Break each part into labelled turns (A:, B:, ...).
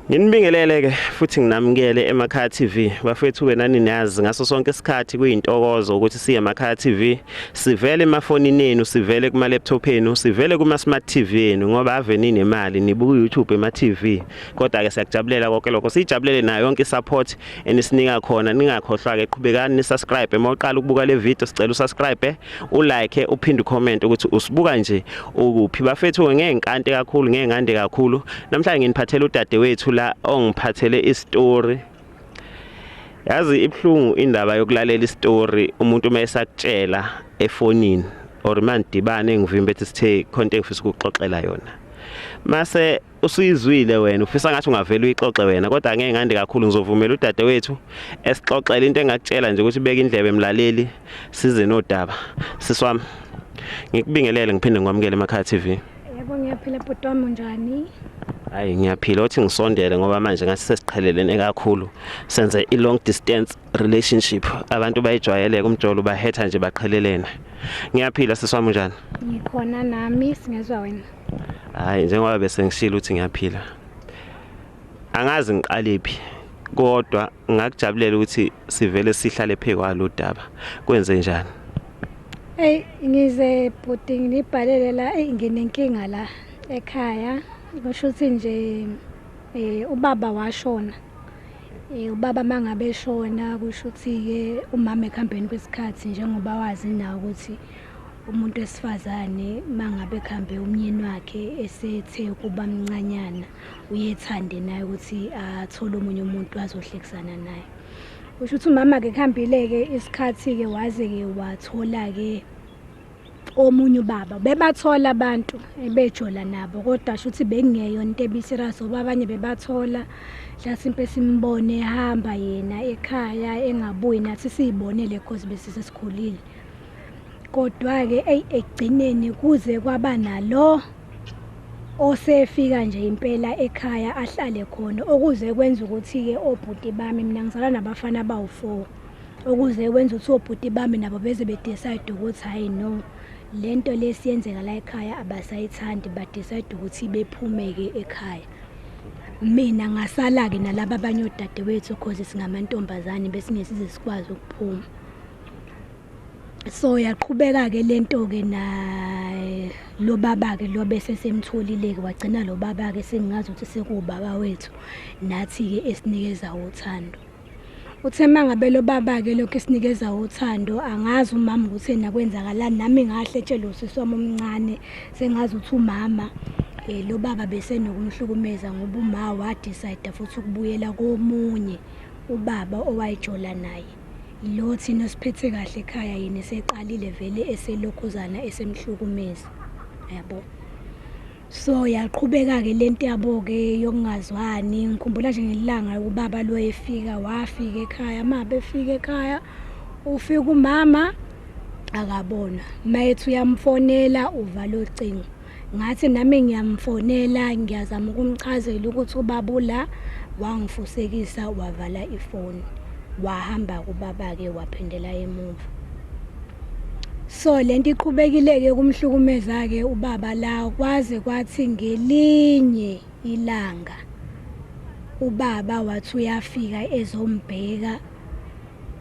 A: Nginibingelele ke futhi nginamukele Emakhaya TV. Bafethu ke nani niyazi ngaso sonke isikhathi kuyintokozo ukuthi siye Emakhaya TV, sivele emafonini enu, sivele kuma laptop enu, sivele kuma smart TV enu ngoba ave ninemali nibuka uYouTube ema TV. Kodwa ke siyakujabulela konke lokho. Sijabulele nayo yonke isupport enisinika khona. Ningakhohlwa ke qhubekani ni subscribe uma uqala ukubuka le video, sicela usubscribe, ulike, uphinde ucomment ukuthi usibuka nje ukuphi. Bafethu ngeke ngikante kakhulu, ngeke ngande kakhulu. Namhlanje nginiphathele udadewethu la ongiphathele istory. Yazi ibhlungu indaba yokulalela istory umuntu uma esakutshela efonini or manidibane ngivimbe ethi sithe khonto engifisa ukuxoxela yona. Mase usuyizwile wena ufisa ngathi ungavela uyixoxe wena, kodwa angeke ngande kakhulu, ngizovumela udadewethu esixoxele. Into engakutshela nje ukuthi beka indlebe mlaleli, size nodaba. Sisi wami, ngikubingelele ngiphinde ngikwamukele Emakhaya TV.
B: Yebo, ngiyaphila bhuti wami, unjani?
A: Hayi, ngiyaphila. Othi ngisondele ngoba manje ngathi sesiqhelelene kakhulu, senze i-long distance relationship, abantu bayijwayeleke umjolo bahetha nje baqhelelene. Ngiyaphila sisi wami, unjani?
B: Ngikhona nami, singezwa wena.
A: Hayi, njengoba bese ngishilo ukuthi ngiyaphila. Angazi ngiqalephi, kodwa ngakujabulela ukuthi sivele sihlale phezu kwalo daba. Kwenze njani?
B: Hey, ngize bhuti nginibhalele la, eyi nginenkinga la ekhaya. Kusho ukuthi nje ubaba washona. Ubaba mangabe eshona kusho ukuthi-ke umama ekuhambeni kwesikhathi, njengoba wazi nawe ukuthi umuntu wesifazane mangabe kuhambe umyeni wakhe esethe ukuba mncanyana uyethande naye ukuthi athole omunye umuntu azohlekisana naye. Kusho ukuthi umama-ke kuhambile-ke isikhathi-ke waze-ke wathola-ke omunye ubaba. Bebathola abantu ebejola nabo, kodwa sho ukuthi bekungeyona into ebiserious ngoba abanye bebathola mhlasimpe simbone ehamba yena ekhaya engabuyi, nathi siyibonele cause bese sesikhulile. Kodwa-ke eyi ekugcineni kuze kwaba nalo osefika nje impela ekhaya ahlale khona, okuze kwenza ukuthi-ke obhuti bami, mina ngizalwa nabafana abawu-4, okuze kwenza ukuthi obhuti bami nabo beze bedecide ukuthi hhayi no, le nto le siyenzeka la ekhaya abasayithandi, badecide ukuthi bephume-ke ekhaya. Mina ngasala-ke nalaba abanye odadewethu cause singamantombazane besingesize sikwazi ukuphuma. So yaqhubeka-ke le nto-ke na lo baba-ke lo bese semtholile-ke, wagcina lo baba-ke sengingazi ukuthi sekuwubaba wethu nathi-ke esinikeza uthando. Uthe uma ngabe lo baba-ke lokhu esinikeza uthando, angazi umama ukuthi yena kwenzakalani, nami ngahle etshele usisi wami omncane sengazi ukuthi umama lo baba besenokumhlukumeza ngoba uma wadecide futhi ukubuyela komunye ubaba owayejola naye. Lo thina osiphethe kahle ekhaya yena eseqalile vele eselokhuzana esemhlukumeza, yabo. So yaqhubeka-ke le nto yabo-ke yokungazwani. Ngikhumbula nje ngelanga ubaba lo efika, wafika ekhaya, uma befika ekhaya ufika umama akabonwa, mayethi uyamfonela uvala ucingo. Ngathi nami ngiyamfonela ngiyazama ukumchazela ukuthi ubaba ula, wangifusekisa wavala ifoni, wahamba kubaba-ke waphindela emuva. So lento iqhubekile-ke kumhlukumeza-ke ubaba la, kwaze kwathi ngelinye ilanga ubaba wathi uyafika ezombheka,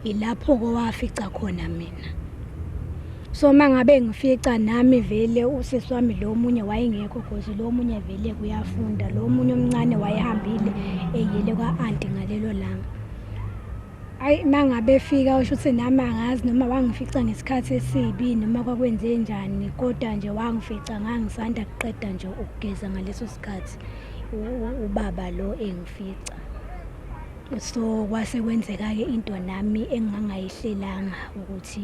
B: ilapho-ke wafica khona mina. So uma ngabe ngifica nami vele usisi wami lo omunye wayengekho cause lo omunye vele kuyafunda, lo omunye omncane wayehambile eyile kwa-anti ngalelo langa. Ayi uma ngabe efika usho ukuthi nami angazi noma wangifica ngesikhathi esibi noma kwakwenze njani, kodwa nje wangifica ngangisanda kuqeda nje ukugeza ngaleso sikhathi ubaba lo engifica. So kwase kwenzeka-ke into nami engingangayihlelanga ukuthi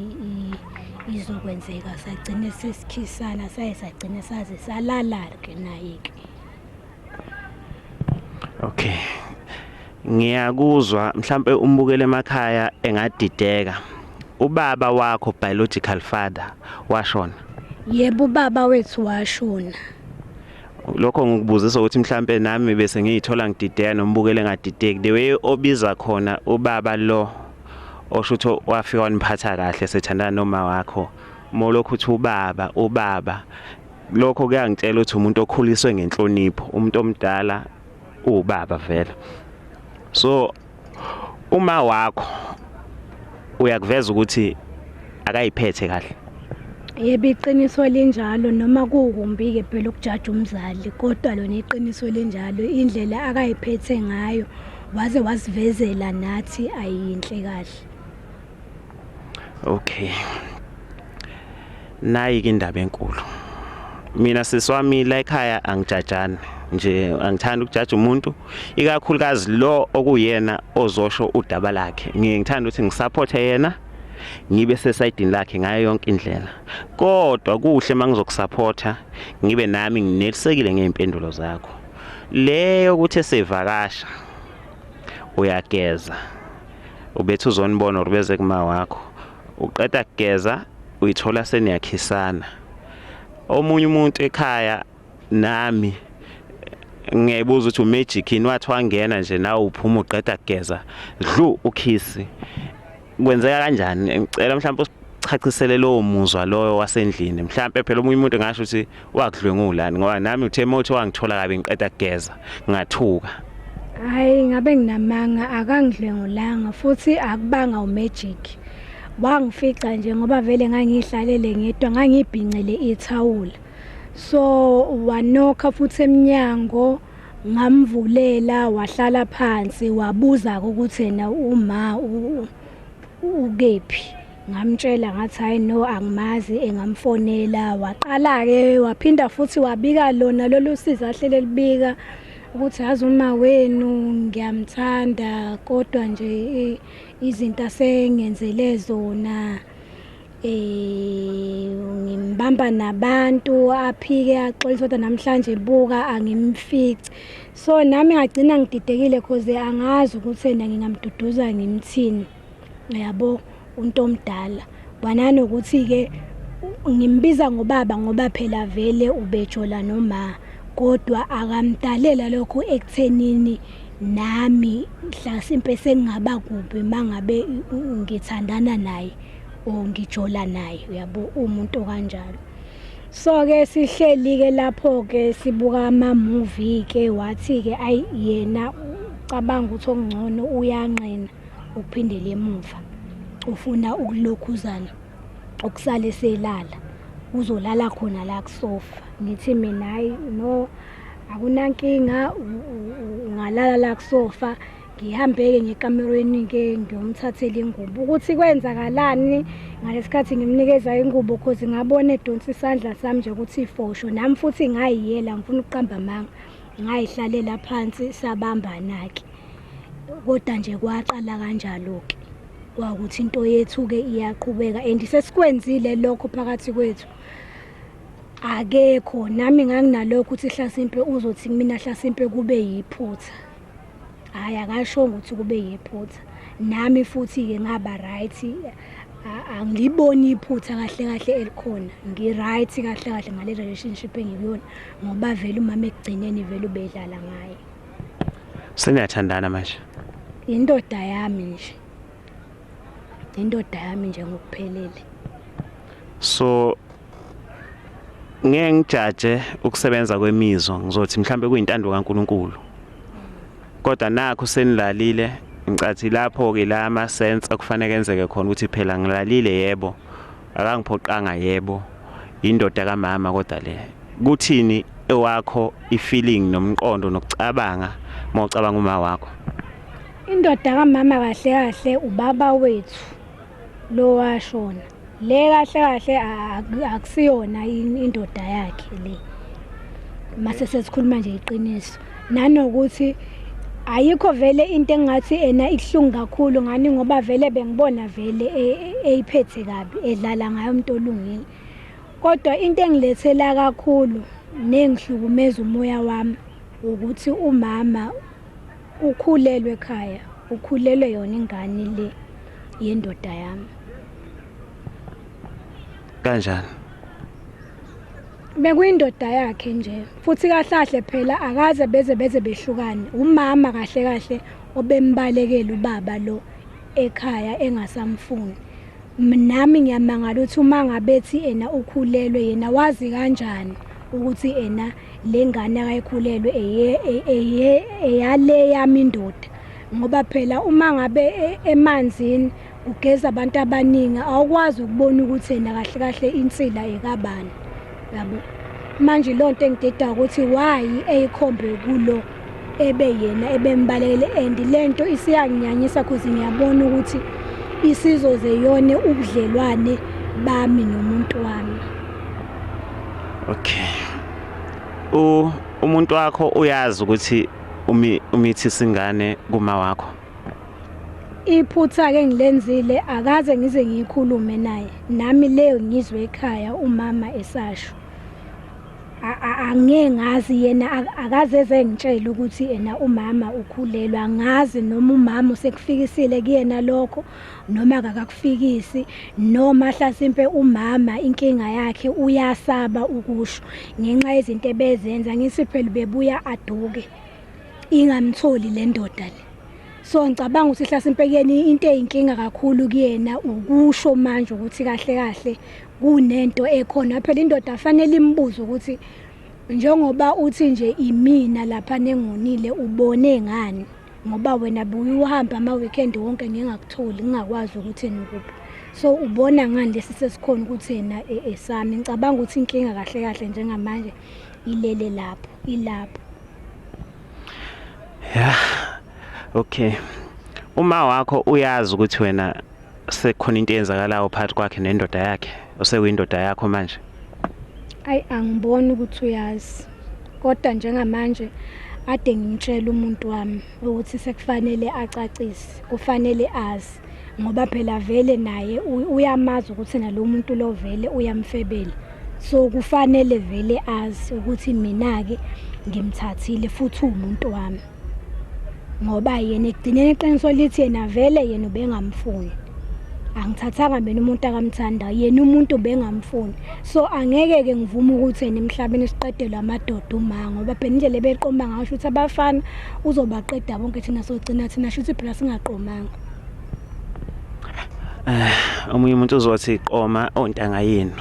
B: izokwenzeka, sagcine sesikhisana, saye sagcine saze salala-ke naye-ke.
A: Okay. Ngiyakuzwa mhlambe umbukele emakhaya engadideka. Ubaba wakho, biological father, washona?
B: Yebo, ubaba wethu washona.
A: Lokho ngikubuzisa ukuthi mhlambe nami bese ngiyithola ngidideka nombukele engadideki. The way obiza khona ubaba lo osho ukuthi wafika waniphatha kahle sethandana noma wakho. Molokhu uthi ubaba, ubaba. Lokho kuyangitshela ukuthi umuntu okhuliswe ngenhlonipho, umuntu omdala. Ubaba vele. So uma wakho uyakuveza ukuthi akayiphethe kahle.
B: Yebo, iqiniso linjalo, noma kukumbi-ke phela ukujaja umzali, kodwa lona iqiniso linjalo, indlela akayiphethe ngayo waze wasivezela nathi ayinhle kahle.
A: Okay. Nayi ke indaba enkulu. Mina sisi wami la ekhaya angijajani nje, angithandi ukujaja umuntu, ikakhulukazi lo okuyena ozosho udaba lakhe. Ngiye ngithanda ukuthi ngisupporte yena, ngibe sesayidini lakhe ngayo yonke indlela. Kodwa kuhle mangizokusupporta ngibe nami nginelisekile ngezimpendulo zakho. Leyo ukuthi esevakasha uyageza, ubethi uzonibona or beze kuma wakho, uqeda kugeza uyithola seniyakhisana. Omunye umuntu ekhaya nami ngiyayibuza ukuthi umagic yini, wathi wangena nje nawe uphuma uqeda kugeza dlu ukhisi, kwenzeka kanjani? Ngicela mhlawumbe usichacisele lowo muzwa loyo wasendlini. Mhlawumbe phela omunye umuntu ngasho ukuthi wakudlwengulani, ngoba nami uthe mawuthi wangithola kabi ngiqeda kugeza ngathuka.
B: Hayi, ngabe nginamanga, akangidlwengulanga futhi akubanga umagic. Wangifica nje ngoba vele ngangihlalele ngedwa, ngangibhincele ithawula. So wanokha futhi emnyango, ngamvulela, wahlala phansi, wabuza ukuthi yena uma ukephi. Ngamtshela ngathi hayi no, angimazi, engamfonela. Waqala-ke waphinda futhi wabika lona lolu sizi ahlele libika ukuthi yazi uma wenu ngiyamthanda, kodwa nje izinto asengenzele zona, ngimbamba nabantu aphike axolise, kodwa namhlanje buka angimfici. So nami ngagcina ngididekile cause angazi ukuthi yena ngingamduduza ngimthini, yabo, umuntu omdala. Wananokuthi-ke ngimbiza ngobaba ngoba phela vele ubejola noma, kodwa akamdalela lokho ekuthenini nami mhlasimpe sengingaba kubi mangabe ngithandana naye or ngijola naye, uyabo, umuntu okanjalo. So-ke sihleli-ke lapho-ke sibuka ama-movie-ke, wathi-ke ayi yena ucabanga ukuthi okungcono uyanqena ukuphindela emuva, ufuna ukulokhuzana ukusale selala, uzolala khona la kusofa. Ngithi mina hayi no, akunankinga, ungalala la kusofa. Ngihambe-ke ngekamerweni-ke ngiyomthathela ingubo. Ukuthi kwenzakalani ngalesikhathi ngimnikeza ingubo, cause ngabona edonsa isandla sami nje ukuthi ifosho, nami futhi ngayiyela, ngifuna ukuqamba amanga, ngayihlalela phansi sabambana-ke. Kodwa nje kwaqala kanjalo-ke, kwawukuthi into yethu-ke iyaqhubeka and sesikwenzile lokho phakathi kwethu. Akekho, nami nganginalokho ukuthi hlasimpe uzothi kumina hlasimpe kube yiphutha. Hhayi, akashongo ukuthi kube yiphutha. Nami futhi-ke ngaba right, angiliboni iphutha kahle kahle elikhona. Ngi-right kahle kahle ngale relationship engikuyona, ngoba vele umama ekugcineni vele ubedlala ngaye.
A: Seniyathandana manje?
B: Indoda yami nje. Indoda yami nje ngokuphelele.
A: So ngeke ngijaje ukusebenza kwemizwa, ngizothi mhlambe kuyintando kaNkuluNkulu. Kodwa nakho senilalile, ngicathi lapho ke la ama sense okufanele kenzeke khona ukuthi phela ngilalile, yebo, akangiphoqanga, yebo, indoda kamama, kodwa le kuthini ewakho ifeeling nomqondo nokucabanga mawucabanga uma wakho?
B: Indoda kamama kahle kahle ubaba wethu lo washona. Le kahle kahle akusiyona indoda yakhe le. Mase sesikhuluma nje iqiniso. Nanokuthi ayikho vele into engathi ena ibuhlungu kakhulu ngani, ngoba vele bengibona vele eyiphethe kabi, edlala ngayo umuntu olungile. Kodwa into engilethela kakhulu nengihlukumeza umoya wami ukuthi umama ukhulelwe ekhaya, ukhulelwe yona ingane le yendoda yami.
A: Kanjani?
B: Bekuyindoda yakhe nje, futhi kahlahle phela akaze beze behlukane. Umama kahle kahle obembalekela ubaba lo ekhaya engasamfuni. Nami ngiyamangala ukuthi uma ngabe ethi ena ukhulelwe, yena wazi kanjani ukuthi ena le ngane akayikhulelwe eye eyale yami indoda, ngoba phela uma ngabe emanzini kugeza abantu abaningi awukwazi ukubona ukuthi ena kahle kahle insila ekabani, yabo. Manje lonto engidida ukuthi why eyikhombe kulo ebe yena ebembalekele, and lento isiyanginyanyisa cause ngiyabona ukuthi isizoze yone ubudlelwane bami nomuntu wami.
A: Okay, umuntu wakho uyazi ukuthi umithisa ingane kuma wakho?
B: Iphutha-ke engilenzile akaze ngize ngiyikhulume naye, nami leyo ngizwe ekhaya umama esasho. Angeke ngazi yena akaze eze ngitshele ukuthi ena umama ukhulelwe, angazi noma umama usekufikisile kuyena lokho noma akakakufikisi, noma hlasimpe umama inkinga yakhe uyasaba ukusho ngenxa yezinto ebezenza. Ngithi phela bebuya aduke ingamtholi le ndoda le, so ngicabanga ukuthi hlasimpe kuyena into eyinkinga kakhulu kuyena ukusho manje ukuthi kahle kahle kunento ekhona. Phela indoda afanele imbuze ukuthi njengoba uthi nje imina lapha nengonile, ubone ngani, ngoba wena buye uhambe ama-weekend wonke ngingakutholi, ngingakwazi ukuthi nikuphi, so ubona ngani lesi sesikhona ukuthi yena esami. Ngicabanga ukuthi inkinga kahle kahle njengamanje ilele lapho, ilapho.
A: Yeah, okay, uma wakho uyazi ukuthi wena sekukhona into eyenzakalayo phakathi kwakhe nendoda yakhe osekuyindoda yakho manje?
B: Ayi, angiboni ukuthi uyazi, kodwa njengamanje ade ngimtshela umuntu wami ukuthi sekufanele acacise, kufanele azi, ngoba phela vele naye uyamazi ukuthi nalo muntu lo vele uyamfebela, so kufanele vele azi ukuthi mina-ke ngimthathile futhi uwumuntu wami, ngoba yena ekugcineni iqiniso lithi yena vele yena ubengamfuni. Angithathanga mina umuntu akamthandayo, yena umuntu ubengamfuni, so angeke-ke ngivume ukuthi yena emhlabeni siqedelwe amadoda uma, ngoba phela indlela ebeqoma ngayo sho ukuthi abafana uzobaqeda bonke, thina sogcina thina sho ukuthi phela singaqomanga.
A: Omunye umuntu uzothi qoma ontanga yenu,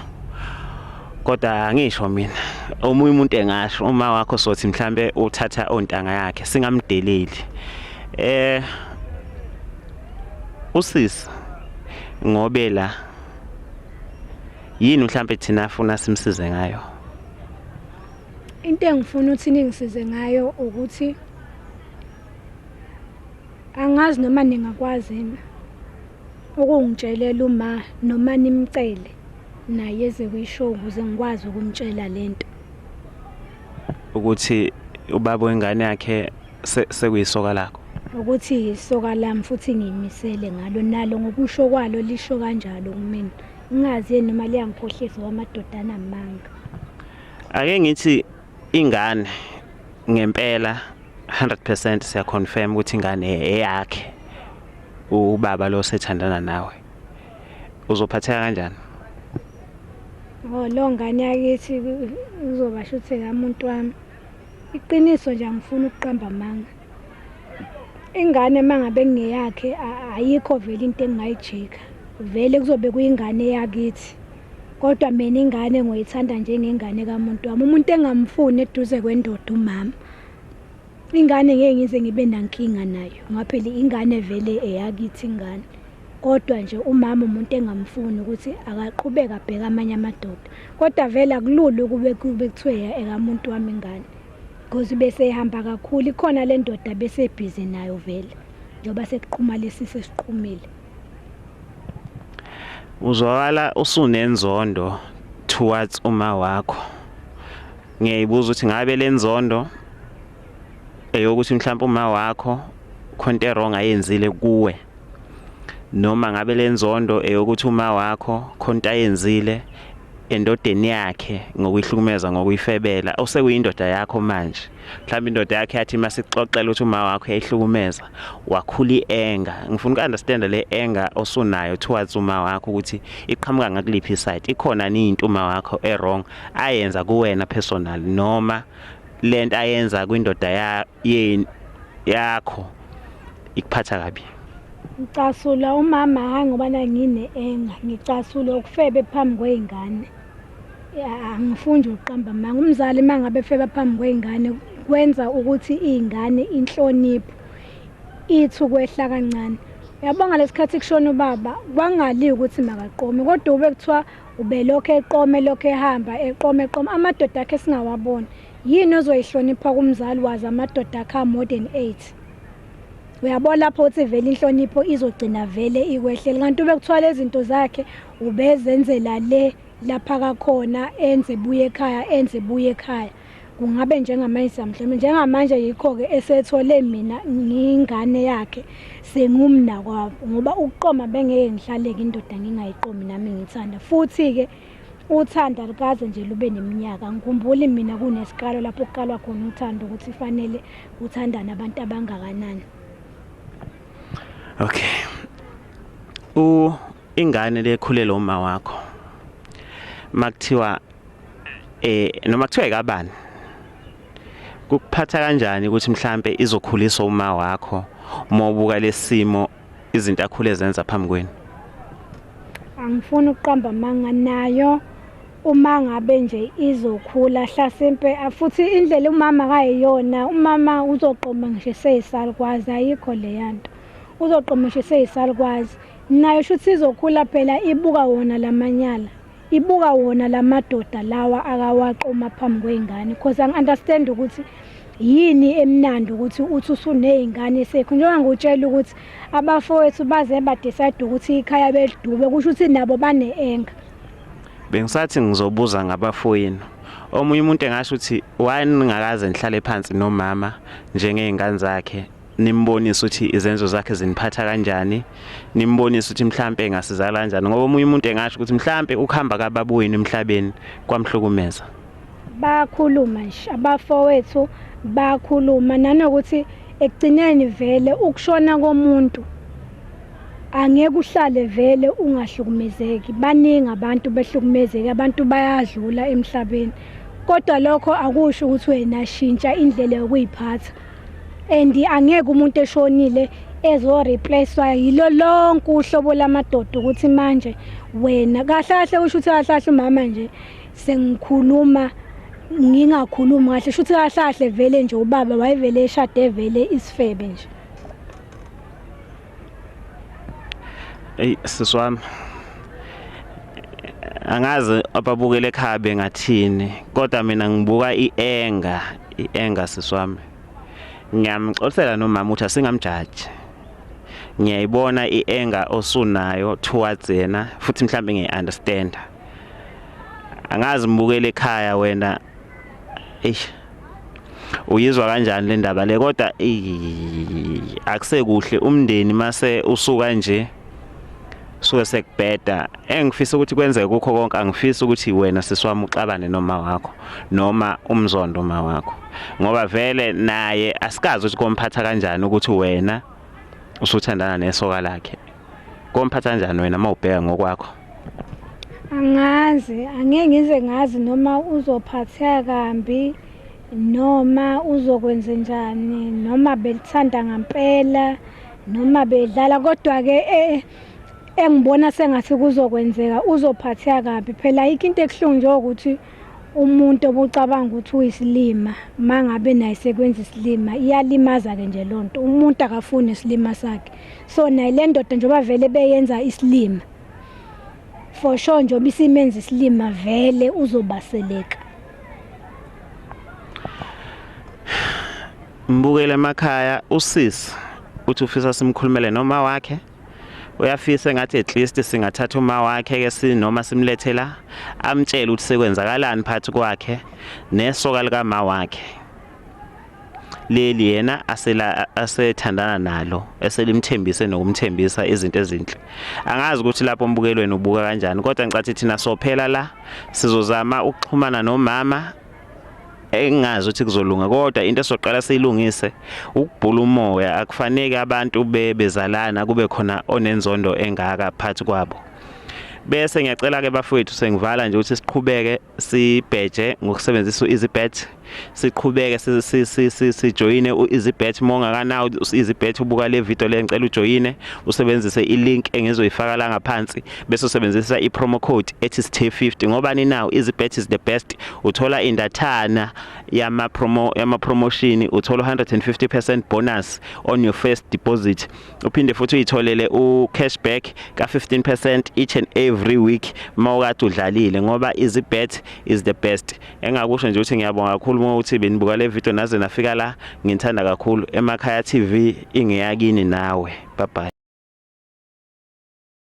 A: kodwa angisho mina, omunye umuntu engasho uma wakho sothi mhlambe uthatha ontanga yakhe, singamdeleli. Usisi ngobe la yini mhlambe thina afuna simsize ngayo?
B: Into engifuna ukuthi ningisize ngayo ukuthi angazi noma ningakwazi yini ukungitshelela uma noma nimcele naye eze kwi-show ukuze ngikwazi ukumtshela lento.
A: Ukuthi ubaba wengane yakhe sekuyisoka lakho?
B: Ukuthi isoka lami futhi ngiyimisele ngalo, nalo ngokusho kwalo lisho kanjalo kumina. Ngingazi yini noma liyangikhohlisa wamadoda anamanga.
A: Ake ngithi ingane ngempela 100% siya confirm ukuthi ingane eyakhe ubaba lo sethandana nawe, uzophatheka kanjani?
B: Oh, lo ngane yakithi uzoba shuthi kamuntu wami. Iqiniso nje angifuni ukuqamba amanga. Ingane mangabe ngeyakhe ayikho vele into engingayijika. Vele kuzobe kuyingane yakithi. Kodwa mina ingane ngoyithanda njengengane kamuntu wami. Umuntu engamfuni eduze kwendoda umama. Ingane ngeke ngize ngibe nankinga nayo. Ngoba phela ingane vele eyakithi ingane. Kodwa nje umama umuntu engamfuni ukuthi akaqhubeke abheke amanye amadoda. Kodwa vele akulula ukube kube kuthiwe ekamuntu wami ingane. Because bese ehamba kakhulu, ikhona le ndoda bese busy nayo vele. Njengoba sekuqhuma lesi sesiqhumile.
A: Uzwakala usunenzondo towards uma wakho. Ngiyayibuza ukuthi ngabe lenzondo eyokuthi mhlawumbe uma wakho khonto e-wrong ayenzile kuwe, noma ngabe lenzondo eyokuthi uma wakho khonto ayenzile endodeni yakhe ngokuyihlukumeza, ngokuyifebela osekuyindoda yakho manje. Mhlawumbe indoda yakhe yathi masixoxela ukuthi uma wakho yayihlukumeza, wakhula i-anger. Ngifuna uku-understand le anger osunayo towards uma wakho ukuthi iqhamuka ngakuliphi side. Ikhona yini into uma wakho e-wrong ayenza kuwena personal, noma lento ayenza kwindoda ya yakho ikuphatha kabi?
B: Ngicasula umama, hayi ngoba ngine-anger, ngicasula ukufebe phambi kwey'ngane. Angifuni nje ukuqamba amanga. Umzali uma ngabe efeba phambi kwey'ngane kwenza ukuthi iy'ngane inhlonipho ithi ukwehla kancane. Uyabona ngalesi khathi kushona ubaba kwangaliwa ukuthi makaqome kodwa ube kuthiwa ubelokhu eqome lokhu ehamba eqome eqoma amadoda akhe singawaboni. Yini ozoyihlonipha kumzali wazi amadoda akhe a-more than 8? Uyabona lapho ukuthi vele inhlonipho izogcina vele ikwehlele kanti ube kuthiwa lezi zinto zakhe ubezenzela le lapha kakhona enze buye ekhaya enze buye ekhaya. Kungabe njengamanje siyamhlonipha njengamanje yikho-ke esethole mina ngiyingane yakhe sengumnakwabo ngoba ukuqoma bengeke ngihlaleke indoda ngingayiqomi nami ngithanda futhi-ke uthando alukaze nje lube neminyaka. Angikhumbuli mina kunesikalo lapho kukalwa khona uthando ukuthi fanele kuthandane abantu abangakanani.
A: Okay. U ingane lekhulele uma wakho. Makuthiwa noma kuthiwa ikabani? Kukuphatha kanjani ukuthi mhlambe izokhuliswa uma wakho uma ubuka lesimo izinto akhule zenza phambi kwenu?
B: Angifuni ukuqamba amanga nayo uma ngabe nje izokhula hlasimpe futhi indlela umama kayiyona umama uzoqoma ngisho eseyisalukwazi ayikho leya nto uzoqoma ngisho eseyisalukwazi nayo shuthi izokhula phela ibuka wona lamanyala ibuka wona lamadoda lawa akawaqoma phambi kwey'ngane cause angi-understand ukuthi yini emnandi ukuthi uthi usuney'ngane sekho njengoba ngikutshela ukuthi abafowethu baze ba-decide ukuthi ikhaya belidube kusho ukuthi nabo bane-anger.
A: Bengisathi ngizobuza ngabafowenu. Omunye umuntu engasho ukuthi why ningakaze nihlale phansi nomama njengey'ngane zakhe nimbonise ukuthi izenzo zakhe ziniphatha kanjani, nimbonise ukuthi mhlampe engasizakala kanjani ngoba omunye umuntu engasho ukuthi mhlampe ukuhamba kababa wenu emhlabeni kwamhlukumeza.
B: Bakhuluma nje abafowethu bakhuluma nanokuthi ekugcineni vele ukushona komuntu angeke uhlale vele ungahlukumezeki. Baningi abantu behlukumezeke, abantu bayadlula emhlabeni. Kodwa lokho akusho ukuthi wena shintsha indlela yokuyiphatha. And angeke umuntu eshonile ezo-replace-wa yilo lonke uhlobo lamadoda ukuthi manje wena kahle kahle kusho ukuthi kahle kahle umama nje sengikhuluma ngingakhulumi kahle shuthi kahle kahle vele nje ubaba wayevele eshade vele isifebe nje.
A: Eyi sisi wami angazi ababukele ekhaya bengathini kodwa mina ngibuka i-anger i-anger sisi wami ngiyamxolisela nomama ukuthi asingamjaji ngiyayibona i-anger osunayo towards yena futhi mhlawumbe ngiyi-understand angazi mbukele ekhaya wena eish uyizwa kanjani le ndaba le kodwa akusekuhle umndeni mase usuka nje suke sekubheda engifisa ukuthi kwenzeke kukho konke angifisi ukuthi wena sisi wami uxabane noma wakho noma umzondo uma wakho ngoba vele naye asikazi ukuthi komphatha kanjani ukuthi wena usuthandana nesoka lakhe komphatha kanjani wena uma ubheka ngokwakho.
B: Angazi, angeke ngize ngazi noma uzophatheka kambi noma uzokwenzenjani noma belithanda ngampela noma bedlala kodwa-ke eh, engibona sengathi kuzokwenzeka uzophatheka kabi phela ayikho into ebuhlungu njengokuthi umuntu obucabanga ukuthi uyisilima uma ngabe naye sekwenza isilima iyalimaza-ke nje loo nto umuntu akafuni isilima sakhe so naye le ndoda njengoba vele beyenza isilima for sure njengoba isimenza isilima vele uzobaseleka.
A: Mbukele emakhaya usisi uthi ufisa simkhulumele noma wakhe uyafisa engathi at least singathatha uma wakhe ke sinoma simlethe la amtshele ukuthi sekwenzakalani phakathi kwakhe nesoka likama wakhe leli yena asela asethandana nalo eselimthembise nokumthembisa izinto ezinhle angazi ukuthi lapho umbukelweni ubuka kanjani kodwa ngicathi thina sophela la sizozama ukuxhumana nomama engingazi ukuthi kuzolunga kodwa into esoqala siyilungise ukubhula umoya akufanele abantu bebezalana kube khona onenzondo engaka phakathi kwabo bese ngiyacela ke bafowethu sengivala nje ukuthi siqhubeke sibheje ngokusebenzisa u-EasyBet. Siqhubeke sijoyine u-EasyBet. Uma ungakanawo u-EasyBet, ubuka le video le, ngicela ujoyine usebenzise i-link engizoyifaka la ngaphansi, bese usebenzisa i-promo code ethi SThe50. Ngobani now? EasyBet is the best. Uthola indathana yama promo, yama promotion, uthola 150% bonus on your first deposit, uphinde futhi uyitholele u cashback ka 15% each and every week mawukade udlalile, ngoba EasyBet is the best. Engakusho nje ukuthi ngiyabonga kakhulu uma ukuthi benibuka le video naze nafika la. Ngithanda kakhulu. Emakhaya TV ingeyakini nawe. Bye bye.